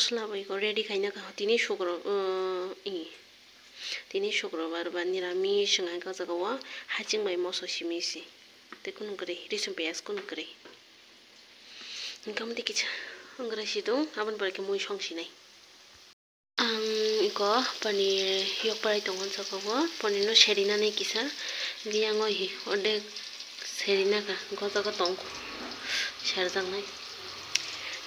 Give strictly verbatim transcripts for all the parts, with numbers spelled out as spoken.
Swlabo iko ready khaina kha tini sukro, uh, i. Tini sukrobar ba niramis wngkha o jaga o haching bai moso simi se. Tei kunu kwrwi risum piyaj kunu kwrwi. Hinkhe omo tei kisa wngrai si tong aboni pore khe mui song sinai. Ang iko panir yok parai tongo o jaga o, panir no seri nani kisa, biyang o hi ordek seri naka, o jaga tong serjaknai.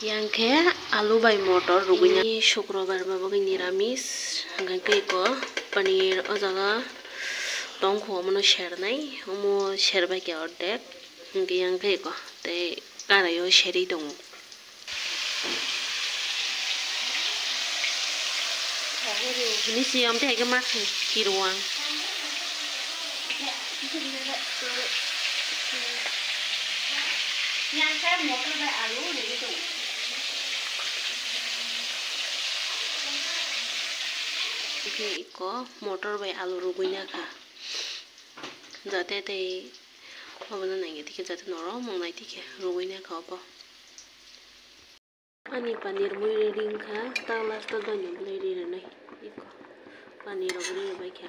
Yang khe alu bai motor rugui na. Tini sukrobar ba bagwi niramis, hwnkhe iko panir o jaga tong kho, omono sernai, omo serbai khe ordek, hwnkhe yang khe iko tei karai o serwi tongo. Nisi amte haikhe ma kiruang. Iko motor bai alu rugui na kha. Jate tei obono nangya dikhe jate norok mwngnai dikhe rugui na kha obo. Ani panir mui ready wngkha, ta last o doino belai ri rwnai. Iko panir rok ri rwbai kha.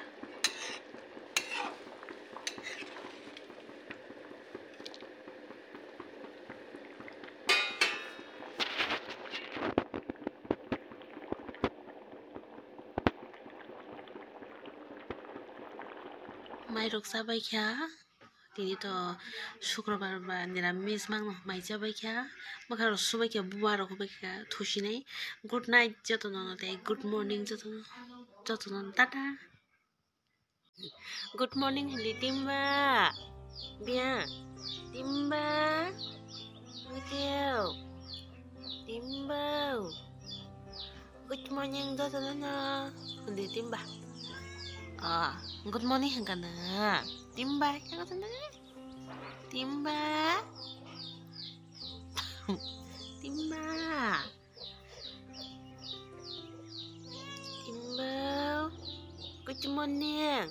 Mai rok chabai kha. Tini to sukrobar ba niramis mangno mai chabai kha. Bwkha rok subai kha, buba rok bai kha thusinai. Good night jotono no tei good morning jotono, jotono tata. Good morning hindi timba. Bia. Timba. Mikeo. Timba. Good morning jotono no. Hindi timba. Ah, good morning hingkana. Timba. Timba. Timba. Timbo. Good morning.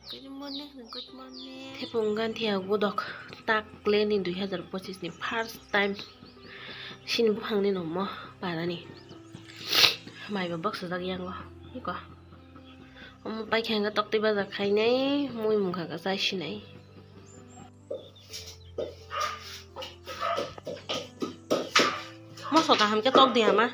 Good morning, good morning. Thepung ganthi a godok tak le ni dui hazar pochis ni first time. Sini buphang ni nomo parani. Mai ba box jak yango. Iko. Omo paikha hingke toktwi baja khainai, mui mungkha khe chai sinai. Moso kaham khe tok di ama.